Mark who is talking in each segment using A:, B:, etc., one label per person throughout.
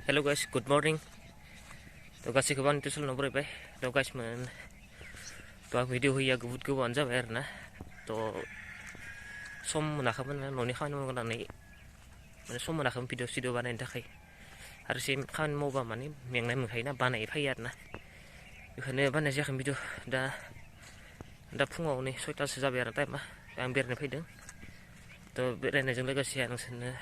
A: Hello guys, good morning. To गासैखौबो आं tuition बरायबाय. To guys to आं भिडिअ होयैया बहुद गोबावानो जाबाय आरोना. To सम मोनाखैमोन न'नि खामानि मावनानै माने सम मोनाखैमोन भिडिअ बानायनो थाखाय. आरो एसे खामानि मावबा माने मेंनाय मोनखायोना बानाय फैयो आरोना. बेखायनो बानायनाय जायाखै भिडिअ. दा फुङाव नै 6टासो जाबाय आरो टाइमा. आं बेरायनो फैदों. To बेरायनायजों लोगोसे आं नोंसोरनो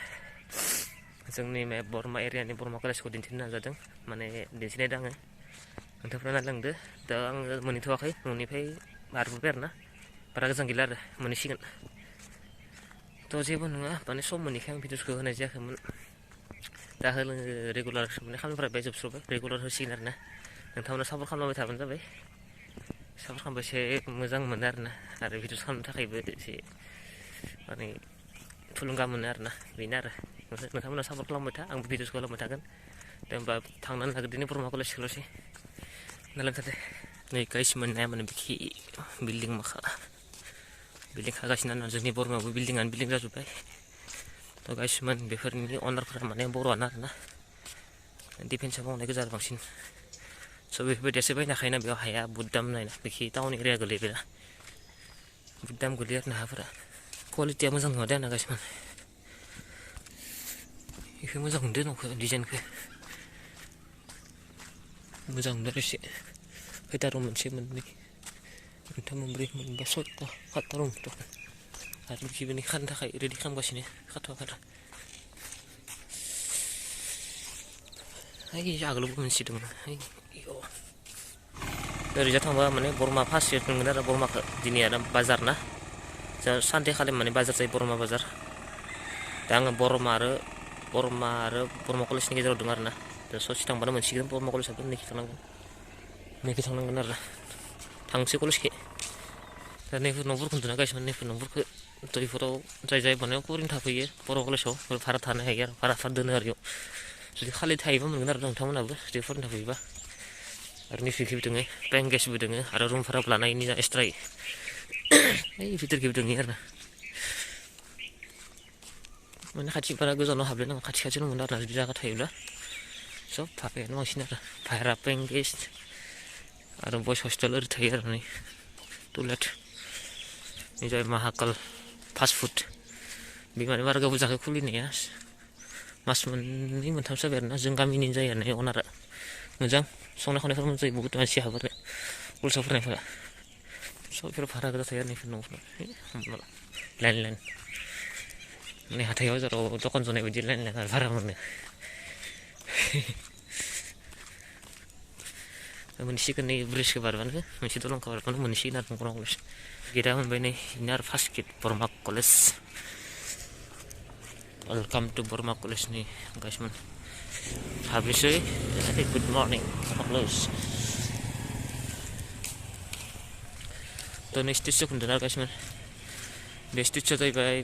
A: जोंनि बरमा एरियानि बरमा कलेजखौ दिन्थिनो नाजादों. माने दिन्थिनायदों आङो. नोंथांफ्रा नायलांदो. दा आङो मोनहैथ'वाखै. न'निफ्राय बारबोबाय आरोना. बारा गोजान गैला आरो मोनहैसिगोन. To जेबो नङा माने सम मोनैखाय आं भिडिअखौ होनाय जायाखैमोन. दा रेगुलार माने खामानिफोरा बे जोबस्र'बाय. रेगुलार होसिगोन आरोना. नोंथांमोना सापर्ट खालामबाय थाबानो जाबाय. सापर्ट खालामबा एसे मोजां मोनो आरोना. आरो भिडिअ खालामनो थाखायबो एसे माने थुलुंगा मोनो आरोना. बेनो आरो नोंथांमोना सापर्ट खालामबाय था. आंबो भिडिअ खालामबाय थागोन. दे होमबा थांनानै नागिरदिनि बरमा कलेजखौल'सै. नायलांथार दे. नै गाइस मोननाया माने बिखि बिल्डिं माखा. बिल्डिं खागासिनो आरो जोंनि बरमायावबो बिल्डिंआनो बिल्डिं जाजोब्बाय. To गाइस बेफोरनि अनारफोरा माने बर'आनो आरोना. डिफेन्सआव मावनाय गोजा आरो बांसिन. स' बेफोरबायदियासो बायनो हाखायोना बेयाव हाया बुहुद दाम नायना. बिखि टाउन एरिया गोलैबायना. बुहुद दाम गोलैयो आरोना हाफोरा. क्वालिटिया मोजां नङा दे आंना गाइस बेखौ मोजां मोनदों न'खौ डिजाइनखौ मोजां मोनदों एसे खैथा रुम मोनसे मोननै मोनथाम मोनब्रै मोनबा 6ता 7ता रुम दं आरो बिखिबोनि खानो थाखाय रेडि खालामगासिनो खाथ'वाखै आरो आगोलावबो मोनसे दंमोन ओरैजा थांबा माने बरमा फार्स्ट गेट मोनगोन आरो बरमाखौ दिनै आरो बाजार ना जा सानदे खालि माने बाजार जायो बरमा बाजार दा आङो बरमा बरमा कलेजनि गेजेराव दं आरोना दा ससे थांबानो मोनसिगोन बरमा कलेजआबो नैखि थांनांगोन आरो थांसै कलेजखै दा नैफोर न'फोरखौ नुदोंना गायसोमोन नैफोर न'फोरखौ थ' बेफोराव जाय मानायाव ओरैनो थाफैयो बर' कलेजाव भारा थानो हायो आरो भारा दोनो आरो बेयाव जुदि खालि थायोबा मोनगोन आरो नोंथांमोनाबो जुदि फरायनो थाफैयोबा आरो नैफोरखिबो दङ पेइं गेस्टबो दङ आरो रुम भारा लानायनि एक्सट्रायै ओइ भितरखिबो दङ आरो माने खाथि बारा गोजानाव हाबलायनाङा खाथियावनो मोनो आरो जुदि जायगा थायोब्ला सब थाखायानो बांसिन आरो भारा पेइं गेस्ट आरो बयस हस्टेल ओरै थायो आरो नै टयलेट नै जाबाय महाकाल फास्ट फुड बे माने बारा गोबाव जायाखै खुलिनाया मास मोननै मोनथामसो जाबाय आरोना जों गामिनि जायो आरो अनारा मोजां संनाय खावनायफोरा मोजां जायो बहुत मानसि हाबो आरो कलेजाव फरायनायफोरा सब बेफोर भारा गोजा थायो आरो नैफोर न'फोरा लाइन नै हाथाय बाजाराव दखान जनाय बायदि लाइन भारा मोनो मोनसिगोन नै ब्रिजखौ बारबानो मोनसे दलंखौ बारबानो मोनसिगोन आरो बरमा कलेज गेटआ मोनबाय नै बेनो आरो फार्स्ट गेट बरमा कलेज वेलकाम टु बरमा कलेजनि गाइसमोन हाबनोसै गुड मर्निं बरमा कलेज थ' नै स्टेजखौ नुदों आरो गाइसमोन बे स्टेजआ जाहैबाय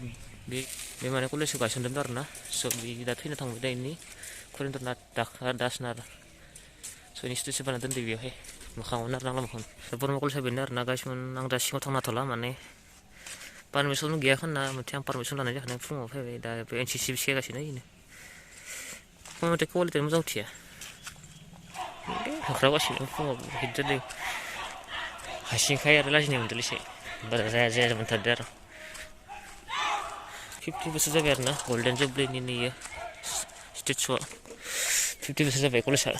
A: बे माने कलेजखौ गायसनदों आरो ना स' बे दा थैना थांबाय दा इनि करेन्टरनाथ दासनार स' इनि स्टेजखौ बानायना दोनदों बेवहाय मोखाङावनो आरो नांला मोखां बरमा कलेजआ बेनो आरो ना गाइसमोन आं दा सिङाव थांनो हाथ'ला माने पारमिसन गैया होनना मथे आं पारमिसन लानाय जाखानाय फुङाव फैबाय दा बे NCC सिखायगासिनो इनो मथे कुवालिटिया मोजां उथिया होख्रावगासिनो फुङाव हिट जादों हारसिंखाय आरो लाजिनाय मोनदों एसे बारा जाया मोनथारदों आरो 50 बोसोर जाबाय आरो ना गल्डेन जुबलिनि नैयो स्टेचुआ 50 बोसोर जाबाय कलेजआ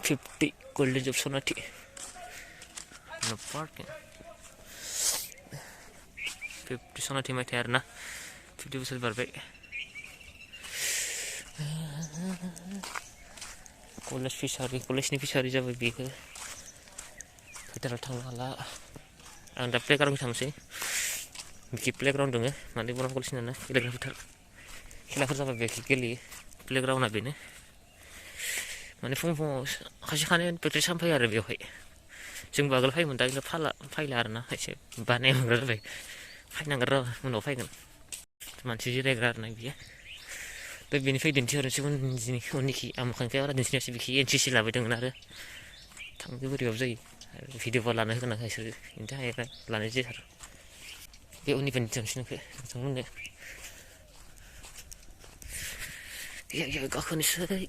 A: 50 गल्डेन जुब सनाथि नो पार्किं 50 सनाथि मायथाइ आरो ना 50 बोसोर बारबाय कलेजनि फिसारि जाबाय बेखौ फोथाराव थांनो हाला आं दा प्लेग्राउन्डआव थांसै बिखि प्लेग्राउन्ड दङ माने बरमा कलेजनियानो गेलेग्रा फोथार खेलाफोर जाबा बेखि गेलेयो प्लेग्राउन्डआ बेनो माने फुङाव खायसे खानै प्रेक्टिस खालामनो फैयो आरो बेवहाय जोंबो आगोल फैयोमोन दा फैला आरो ना एसे बानाय मोनग्रा जाबाय फैनांगोन र' उनाव फैगोन मानसि जिरायग्रा आरो ना बियो दा बेनिफ्राय दिन्थिहरनोसै उननिखि आं मोखांनिफ्राय बारा दिन्थिनायासै बिखि NCC लाबाय दंमोन आरो थांनो बोरैबाबो जायो भिडिअफोर लानो होगोन आं बिसोरो बेनि थाखाय लानाय जायो आरो बे उननिफ्राय दिन्थिनोसै नोंथांमोननो Ya गाखोनोसै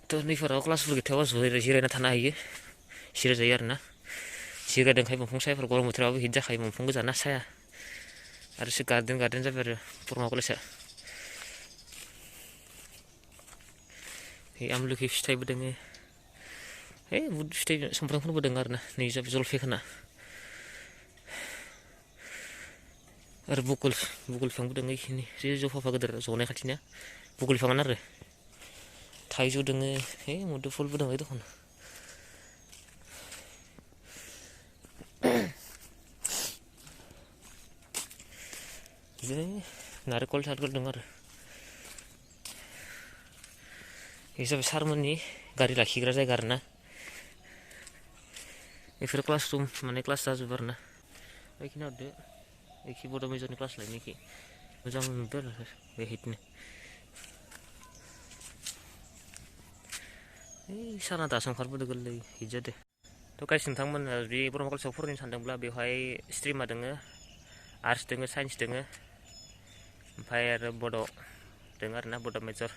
A: थ' नैफोराव क्लासफोर गैथाबा जिरायना थानो हायो जिरायजायो आरोना जिरायदोंखाय दंफां सायाफोर गरम बोथोरावबो हिट जाखायो दंफां गोजाना साया आरो एसे गार्देन जाबाय आरो बरमा कलेजआ आमलखि फिथाइबो दोङो बुद फिथाइ सुमफ्रामफोरबो दोङो आरोना नै जाबाय जलफि खाना आरो बुकुल बिफांबो दोङो इखिनि जफाफा गोदोर जनाय खाथिनिया बुकुल बिफाङानो आरो थाइजौ दोङो मुदुफुलबो दङ दखन बिदिनो नारेंखल दङ आरो बे जाबाय सारमोननि गारि लाखिग्रा जायगा आरोना बेफोर क्लासरुम माने क्लास जाजोबो आरोना बेखिनि हरदो एखि बड' मेजरनि क्लास लायनो एखि मोजां नुदो आरो बेहायनो साना दासो ओंखारबोदो गोरलै हिट जादो थ' गाइस नोंथांमोना जुदि ब्रह्म कलेजाव फरायनो सानदोंब्ला बेवहाय स्ट्रिमा दोङो आर्टस दोङो साइन्स दोङो ओमफ्राय आरो बड' दोङो आरोना बड' मेजर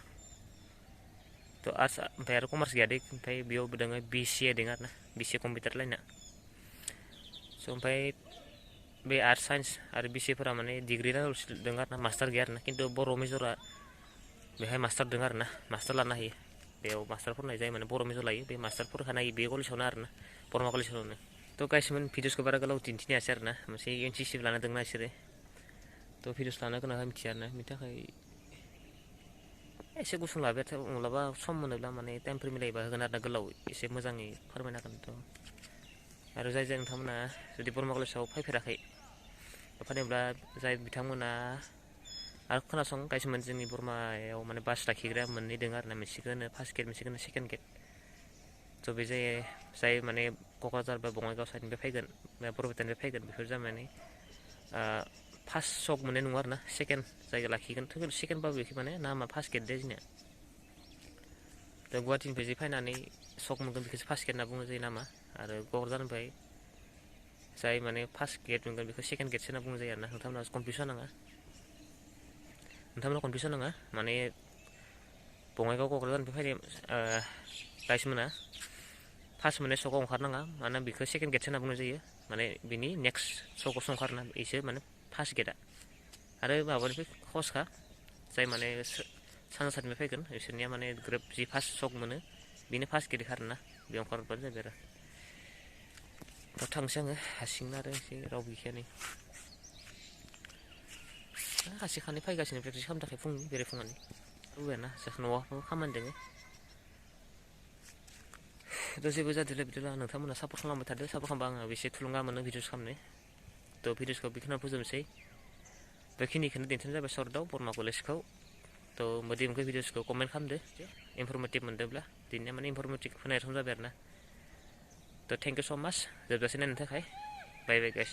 A: थ' आर्टस ओमफ्राय आरो कमार्स गैया दे ओमफ्राय बेयावबो दोङो BCA दोङो आरोना BCA कम्पिउटार लाइना स' ओमफ्राय बे आर्टस साइन्स आरो BCAफोरा माने डिग्रि लेभेलसो दोङो आरोना मास्टार गैया आरोना खिन्थु बर' मेजरा बेहाय मास्टार दोङो आरोना मास्टार लानो हायो बेयाव मास्टार फरायनाय जायो माने बर' मेजर लायो बे मास्टार फरायखानो हायो बे कलेजावनो आरोना बरमा कलेजावनो थ' गाइसमोन भिडिअसखौ बारा गोलाव दिन्थिनो हायासै आरोना मोनसे NCC लाना दोंना बिसोरो थ' भिडिअस लानो गोनां मिथिया आरोना बेनि थाखाय एसे गुसुं लाबाय माब्लाबा सम मोनोब्ला माने टाइमफोर मिलायबा होगोन आरोना गोलाव एसे मोजाङै फोरमायना होगोनथ' आरो जाय नोंथांमोना जुदि बरमा कलेजाव फैफेराखै फैनोब्ला जाय बिथांमोना आरो खोनासं गाइसमोन जोंनि बरमायाव माने बास लाखिग्रा मोननै दङ आरोना मोनसेखौ होनो फार्स्ट गेट मोनसेखौ सेकेन्ड गेट थ' बे जाय माने क'क्राझार बा बङाइगाव साइडनिफ्राय फैगोन बा बरपेटानिफ्राय फैगोन बेफोर जानानै फार्स्ट सक मोननाय नङा आरोना सेकेन्ड जायगा लाखिगोन सेकेन्डबाबो बेखि माने नामा फार्स्ट गेट दे जोंनिया दा गुवाहाटिनिफ्राय जे फैनानै सक मोनगोन बेखौसो फार्स्ट गेट होनना बुंनाय जायो नामा आरो क'क्राझारनिफ्राय जाय माने फार्स्ट गेट मोनगोन बेखौ सेकेन्ड गेटसो होनना बुंनाय जायो आरोना नोंथांमोना कनफिउस नाङा माने बङाइगाव क'क्राझारनिफ्राय फैनाय गाइसमोना फार्स्ट मोननाय सकआव ओंखारनाङा मानोना बेखौ सेकेन्ड गेटसो होनना बुंनाय जायो माने बिनि नेक्स्ट सकआवसो ओंखारोना बेसो माने फार्स्ट गेटआ आरो माबानिफ्राय खसखा जाय माने सानजा साइडनिफ्राय फैगोन बिसोरनिया माने ग्रोब जि फार्स्ट सक मोनो बेनो फार्स्ट गेट आरोना बेयाव ओंखारबानो जाबाय आरो दा थांसै आङो हारसिंनो आरो एसे रावबो गैखाया नै खानै फैगासिनो प्रेक्टिस खालामनो थाखाय फुंनि बेरायफुंनानै लुबैयाना जोंहा न'आव खामानि दोङो थ' जेबो जादोंलै बिदिब्ला नोंथांमोना सापर्ट खालामबाय थादो सापर्ट खालामबा आङो एसे थुलुंगा मोनो भिडिअस खालामनो थ' भिडिअसखौ बेखिनियाव फोजोबनोसै बेखिनिखौनो दिन्थिनाय जाबाय सरदाव बरमा कलेजखौ थ' मोदै मोनखो भिडिअसखौ कमेन्ट खालामदो इनफरमेटिभ मोनदोंब्ला दिनैया माने इनफरमेटिभ होनाय रखम जाबाय आरोना थ' थेंक इउ स' माच जोबजासे नायनो थाखाय बाय बाय गाइस